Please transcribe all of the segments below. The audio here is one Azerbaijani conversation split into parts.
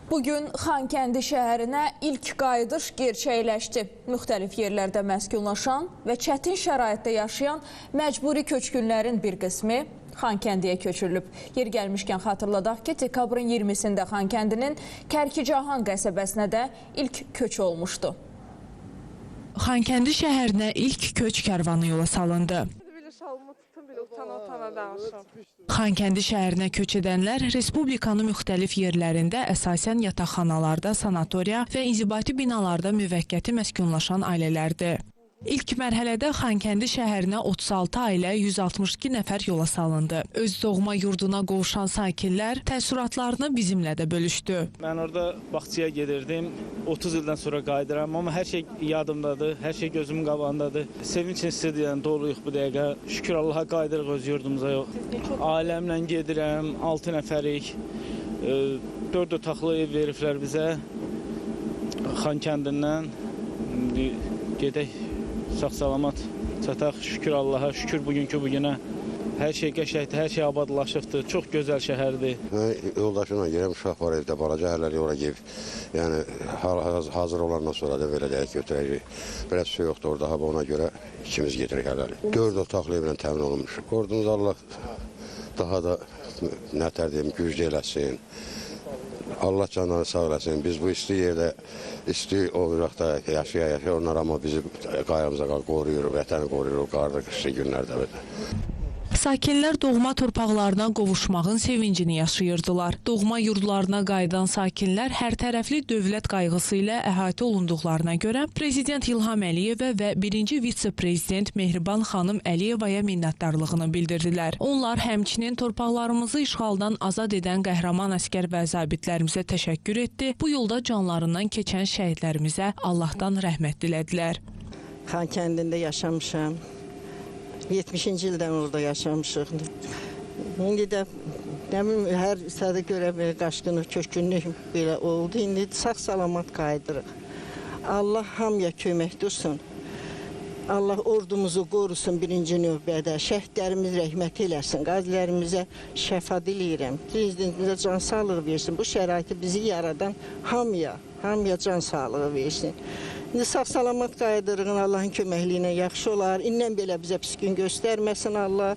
Bugün Xankəndi şəhərinə ilk qayıdış gerçəkləşdi. Müxtəlif yerlərdə məskunlaşan və çətin şəraitdə yaşayan məcburi köçkünlərin bir qismi Xankəndiyə köçürülüb. Yer gəlmişkən xatırladaq ki, dekabrın 20-sində Xankəndinin Kərkicahan qəsəbəsinə də ilk köç olmuşdu. Xankəndi şəhərinə ilk köç karvanı yola salındı. Xankəndi şəhərinə köç edənlər Respublikanın müxtəlif yerlərində əsasən yataqxanalarda, sanatoriya və inzibati binalarda müvəqqəti məskunlaşan ailələrdir. İlk mərhələdə Xankəndi şəhərinə 36 ailə 162 nəfər yola salındı. Öz doğma yurduna qovuşan sakinlər təəssüratlarını bizimlə də bölüşdü. Mən orada bağçaya gedirdim. 30 ildən sonra qayıdıram, amma hər şey yadımdadır, hər şey gözümün qabağındadır. Sevinç hissi deyən doluyuq bu dəqiqə. Şükür Allaha qayıdırıq öz yurdumuza. Ailəmlə gedirəm, 6 nəfərik. 4 otaqlı ev veriblər bizə Xankəndindən. Gedək. Sağ-salamat çataq, şükür Allaha, şükür bugünkü bugünə. Hər şey qəşəngdir, hər şey abadlaşıbdır, çox gözəl şəhərdir. Mən yoldaşımla gedirəm, uşaq var evdə, balaca hələlik ora gedib. Yəni, hazır olandan sonra da belə deyək, götürəcək. Belə soyuqdur orada, hava, ona görə ikimiz gedirik hələlik. 4 otaqlı evlə təmin olunmuşuq. Ordumuz Allah daha da nətər deyim, güclü eləsin. Allah canlarını sağ eləsin. Biz bu isti yerdə, isti ocaqda yaşaya-yaşaya onlar amma bizi qayğımıza qoruyur, vətəni qoruyur, qarda qışlı günlərdə belə. Sakinlər doğma torpaqlarına qovuşmağın sevincini yaşayırdılar. Doğma yurdlarına qayıdan sakinlər hər tərəfli dövlət qayğısı ilə əhatə olunduqlarına görə Prezident İlham Əliyevə və birinci vitse-prezident Mehriban xanım Əliyevaya minnətdarlığını bildirdilər. Onlar həmçinin torpaqlarımızı işğaldan azad edən qəhrəman əsgər və zabitlərimizə təşəkkür etdi. Bu yolda canlarından keçən şəhidlərimizə Allahdan rəhmət dilədilər. Xankəndində yaşamışam. 70-ci ildən orada yaşamışıq. İndi də nə bilim, hər sədə görə belə qaçqınlıq, köçkünlük belə oldu. İndi sağ-salamat qayıdırıq. Allah hamıya kömək dursun. Allah ordumuzu qorusun birinci növbədə. Şəhidlərimiz rəhmət eləsin. Qazilərimizə şəfa diləyirəm. Prezidentimizə can sağlığı versin. Bu şəraiti bizi yaradan hamıya can sağlığı versin. İndi sağ-salamat qayıdırıq, Allahın köməkliyi ilə yaxşı olar. İndən belə bizə pis gün göstərməsin Allah.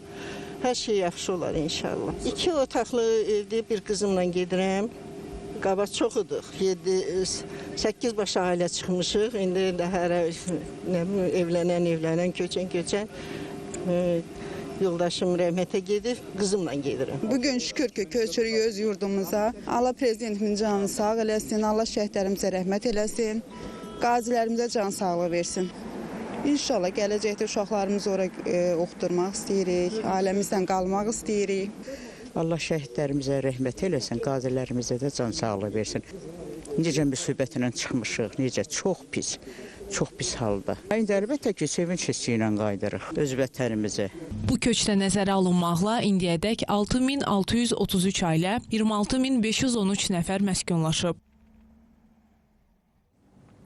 Hər şey yaxşı olar inşallah. 2 otaqlı evdə bir qızımla gedirəm. Qabaq çox idik. 7-8 baş ailə çıxmışıq. İndi də hərə evlənən, köçən. Yoldaşım rəhmətə gedir, qızımla gedirəm. Bugün şükür ki, köçürük öz yurdumuza. Allah prezidentimin canını sağ eləsin, Allah şəhidlərimizə rəhmət eləsin. Qazilərimizə can sağlığı versin. İnşallah gələcəkdə uşaqlarımızı ora oxutturmaq istəyirik, ailəmizlə qalmaq istəyirik. Allah şəhidlərimizə rəhmət eləsin, qazilərimizə də can sağlığı versin. Necə müsibətlə çıxmışıq, necə çox pis, çox pis halda. İndi əlbəttə ki, sevinç hissi ilə qayıdırıq öz vətənimizə. Bu köçdə nəzərə alınmaqla indiyədək 6633 ailə, 26513 nəfər məskunlaşıb.